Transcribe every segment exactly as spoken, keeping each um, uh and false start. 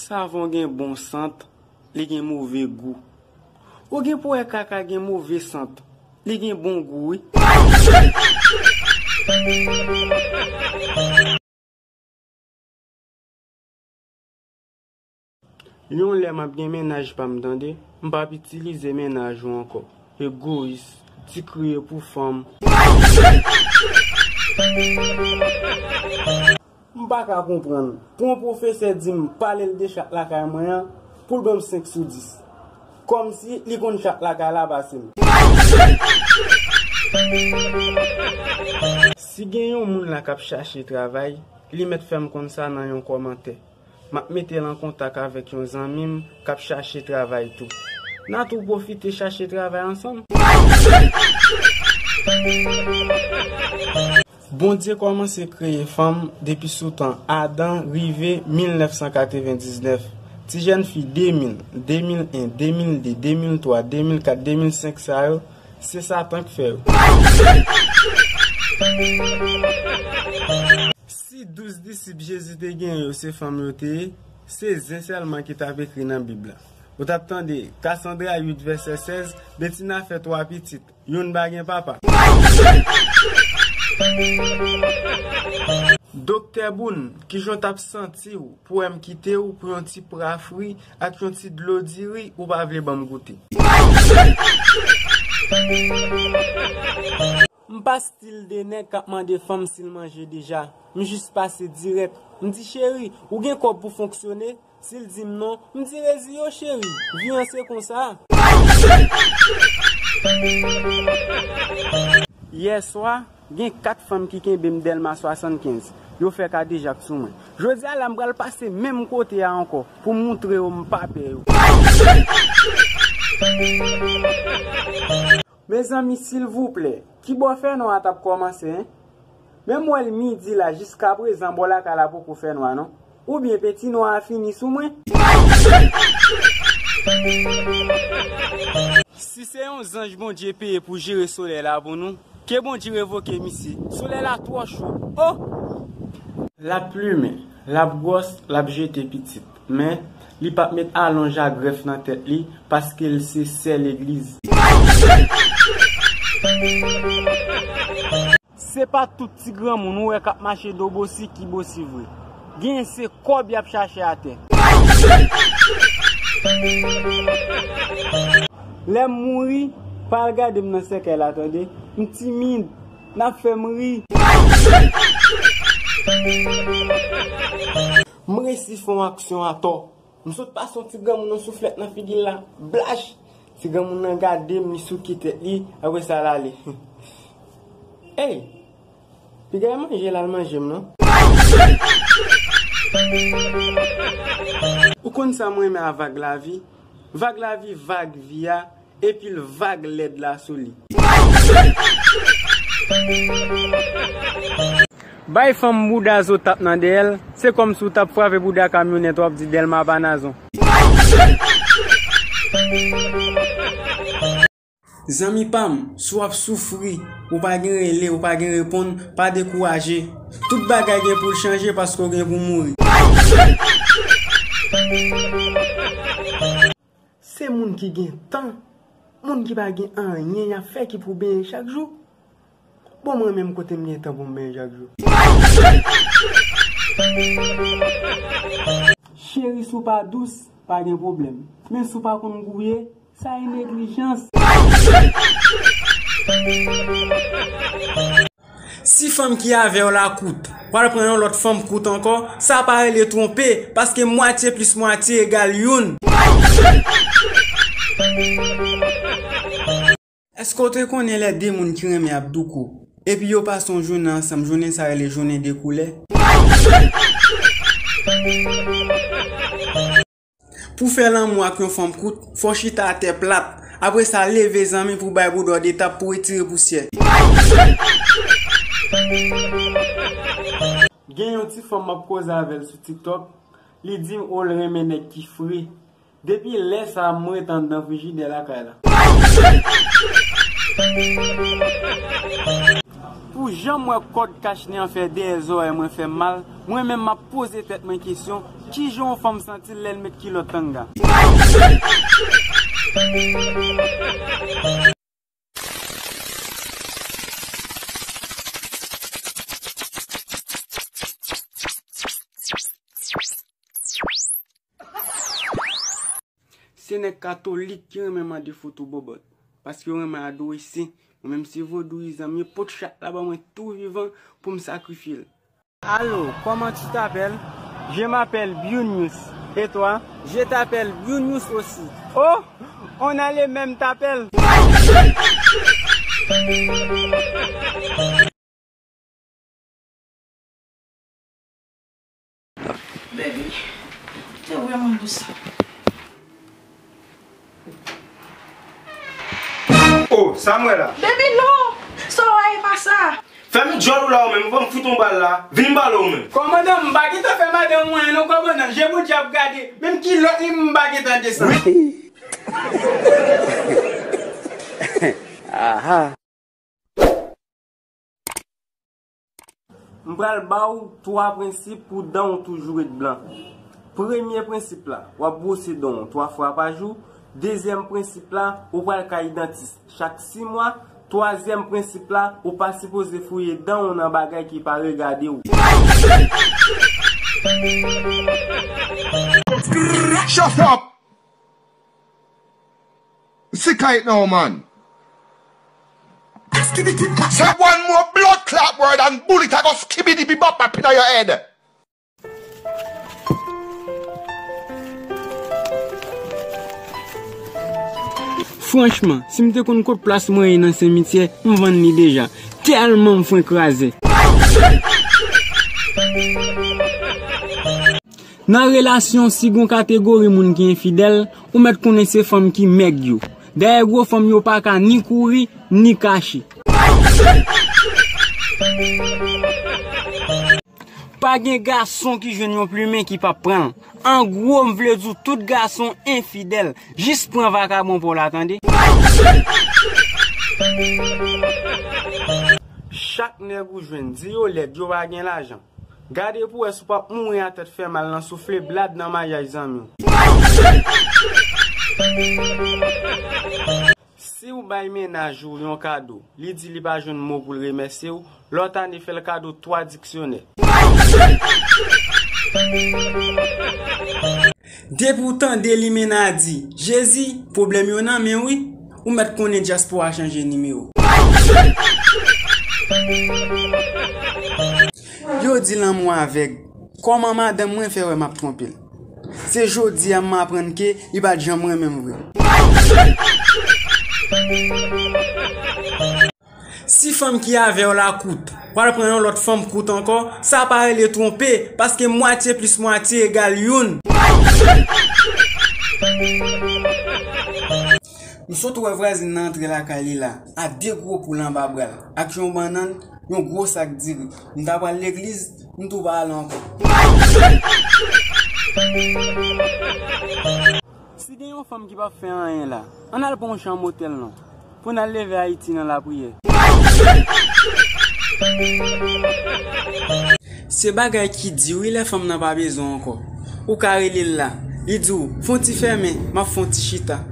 Savon gen bon sant, li gen move gou. Ou gen pou wè kaka gen move sant, li gen bon gou, wi. Yon lè m ap gen mennaj pa m, tande, m p ap itilize mennaj ou ankò. Egoyis, ti kriye pou fanm. M pa ka konprann. Pou yon pwofesè di m pale l de chat lakay mwen an, pou l ban m senk sou dis. Kòmsi li konn chat lakay la pase m. Si gen yon moun la k ap chache travay, li mèt fè m konn sa nan yon kòmantè. M ap mete l an kontak avèk yon zanmi m k ap chache travay tou. N a tou pwofite chache travay ansanm. Bondye kòmanse kreye fanm depi sou tan Adan rive mil nèf san katrevendiznèf. Ti jèn fi de mil, de mil en, de mil de, de mil twa, de mil kat, de mil senk sa yo, se Satan k fè yo. Si douz disip Jezi te genyen yo se fanm yo te ye, se zen sèlman ki t ap ekri nan Bib la. Ou t ap tande Kasandra uit vèsè sèz, Betina fè twa pitit, youn pa gen papa. Doktè Boone, kijan w t ap santi w pou wè m kite w pou yon ti pra fri ak yon ti dlo diri ou pa vle ban m goute? M pa stil de nèg k ap mande fanm si l manje deja. M jis pase dirèk. M di, "Cheri, ou gen kòb pou fonksyone?" Si l di m non, m di, "Rezi yo, cheri. Vi an se konsa." Yè swa, gen kat fanm ki kenbe m Dèlma swasannkenz. Yo fè kadejak sou mwen. Jodi a la, m pral pase menm kote a ankò pou m moutre yo m pa pè yo. Mezanmi, silvouplè, ki bò fènwa a t ap kòmanse, en? Men m wè l midi la, jiskaprezan bò lakay la poko fènwa, non. Oubyen penti nwa a fini sou mwen? Si se yon zanj Bondye peye pou jere solèy la pou nou, ke Bondye revoke misye. Solèy la twò cho. Oh! L ap plimen, l ap gwòs, l ap jete pitit. Men, li p ap met alonj a grèf nan tèt li, paske l se sè legliz. Se pa tout ti granmoun ou wè k ap mache do bosi ki bosi vre. Genyen se kòb y ap chache atè. Lè m mouri, pa al gade m nan sèkèy la, tande. M timid. N ap fè m ri. M resi fè yon aksyon atò. M sot pase yon ti granmoun yon souflèt nan figi l la. Blach! Ti granmoun nan gade m, li souke tèt li, apre sa l ale. Ey! Piga manje l al manje m non. Ou konn sa m renmen a vag lavi? Vag lavi, vag vi a, epi l vag lèd la sou li. Bay fanm bouda zo tap nan dèyè l, se kòmsi w t ap frape bouda kamyonèt w ap di Dèlma pa nazon. Zanmi pa m, si w ap soufri, ou pa gen rele, ou pa gen reponn, pa dekouraje. Tout bagay gen pou l chanje paske w gen pou mouri. Se moun ki gen tan, moun ki pa gen anyen y ap fè ki pou benyen chak jou. Bon, mwen menm kote m gen tan pou m benyen chak jou? Cheri, si w pa dous, pa gen pwoblèm. Men si w pa konn gouye, sa e neglijans. Si fanm ki avè w la kout, pral pran yon lòt fanm kout ankò, sa pa rele twonpe, paske mwatye plis mwatye egal youn. Èske w te konnen lè de moun ki renmen ap douko, epi yo pase yon jounen ansanm, jounen sa rele jounen de koulè? Pou fè lanmou ak yon fanm kout, fò w chita atè plat. Apre sa, leve zanmi pou bay bouda w de tap pou retire pousyè. Gen yon ti fanm m ap koze avè l sou TikTok, li di m o l renmen nèg ki fre. Depi lè sa a, m ret anndan frijidè lakay la. Pou jan m wè kòd kachnen an fè dèyè zòrèy mwen fè m mal, mwen menm m ap poze tèt mwen kesyon, Kijan yon fanm santi l lè l met kilòt tanga? Se nèg katolik ki renmen mande foto bòbòt, paske yo renmen adore sen. Mwen menm se vodouyizan, m ye pot chat la ban mwen tou vivan pou m sakrifye l. Allô, comment tu t'appelles? Je m'appelle Biunius. Et toi? Je t'appelle Biunius aussi. Oh, on a les mêmes t'appelles. Baby, te vrèman dous. Oh, sa m wè la? Baby, non! Sa w wè e pa sa. Fè m djòl ou la ou menm, ou fè m fout yon bal la. Vin m pale ou menm. Kòmandan, m pa gentan fè madanm mwen non, kòmandan. Je Bondye ap gade. Menm kilòt li m pa gentan desann. Aha. M pral ba w twa prensip pou dan w toujou ret blan. Premye prensip la, w ap bwose dan w twa fwa pa jou. Dezyèm prensip la, ou pral kay dantis chak sis mwa. Twazyèm prensip la, ou pa sipoze fouye dan w nan bagay ki pa regade w. Shut up! Sick right now, man. Say one more bloodclaat word and bullet a go skibbity bop up inna your head. Franchman, si m te konn kot plas mwen ye nan simityè, m vann li deja. Tèlman m fren kraze. Nan relasyon, si gon kategori moun ki enfidèl, ou mèt konnen se fanm ki mèg yo. Dayè gwo fanm yo pa ka ni kouri, ni kache. Pa gen gason ki jwenn yon plimen ki p ap pran l. An gwo, m vle di w tout gason enfidèl. Jis pran vakabon pa w la, tande. Chak nèg ou jwenn, di yo lèd, yo pa gen lajan. Gade pou w wè si w p ap mouri a tèt fè mal nan soufle blad nan maryaj zanmi w. Si w bay mennaj ou yon kado, li di li pa jwenn mo pou l remèsye w, lòt ane fè l kado twa diksyonè. Depi w tande Limenadi, Jezi, pwoblèm yo nan men w wi. Ou mèt konnen dyaspora chanje nimewo. Yo di lanmou avèg. Kòman madanm mwen fè wè m ap twonpe l? Se jodi a m aprann ke li pa t janm renmen m vre. Si fanm ki avè w la kout, pral pran yon lòt fanm kout ankò, sa pa rele twonpe, paske mwatye plis mwatye egal youn. M sot wè vwazin nan antre lakay li la, a de gwo poul anba bra l, ak yon bannann, yon gwo sak diri. M ta pral legliz, m tou pa ale ankò. Si gen yon fanm ki p ap fè anyen la, ann al pran yon chanm otèl non, pou n al leve Ayiti nan lapriyè. Se bagay ki di wi lè fanm nan pa bezwen w ankò. Ou ka rele l la, li di w, fè yon ti fèmen, m ap fè yon ti chita.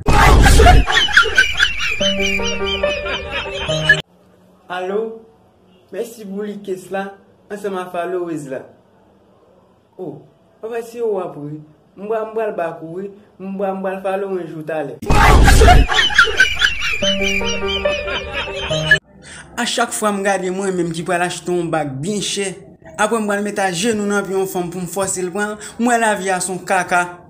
Alo? Mèsi pou likes la, ansanm a followers la. Oh, papa si yo w ap ri, m pral, m pral back ou wi, m pral, m pral follow mwen jou talè. A chak fwa m gade mwen menm ki pral achte yon bag byen chè, apre m pral met ajenou nan pye yon fanm pou m fòse l pran l, m wè lavi a s on kaka.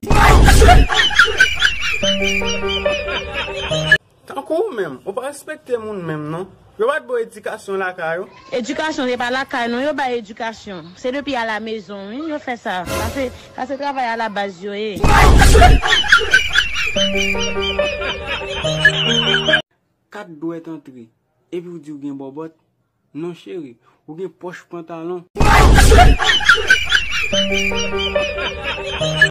Tankou ou menm, ou pa respekte moun menm non. Yo pa t ba w edikasyon lakay ou? Edikasyon se pa lakay non, yo bay edikasyon. Se depi a la mezon wi, yo fè sa. Sa se, sa se travay a la baz yo ye. Kat dwèt antre, epi w di w gen bòbòt? Non cheri, ou gen pòch pantalon.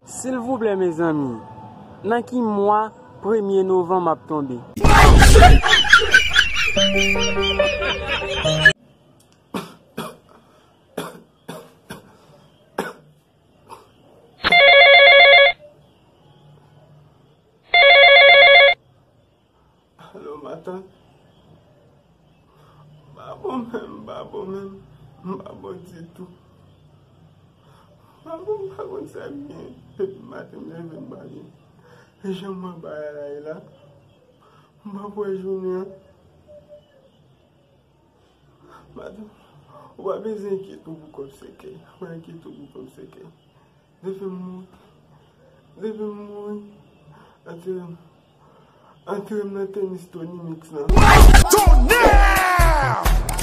Silvouplè mezanmi, nan ki mwa premye novanm ap tonbe? Atan. M pa bon menm, m pa bon menm. M pa bon ditou. M pa bon, m pa konn sa k gen. Depi maten m leve m pa byen. E jan m wè bagay la ye la. M p ap wè jounen an. Madanm, ou pa bezwen enkyete w pou kòb sèkèy. Pa enkyete w pou kòb sèkèy. Depi m mouri, depi m mouri, antre m, antre m nan tenis Tony Mix lan. Tonnerre!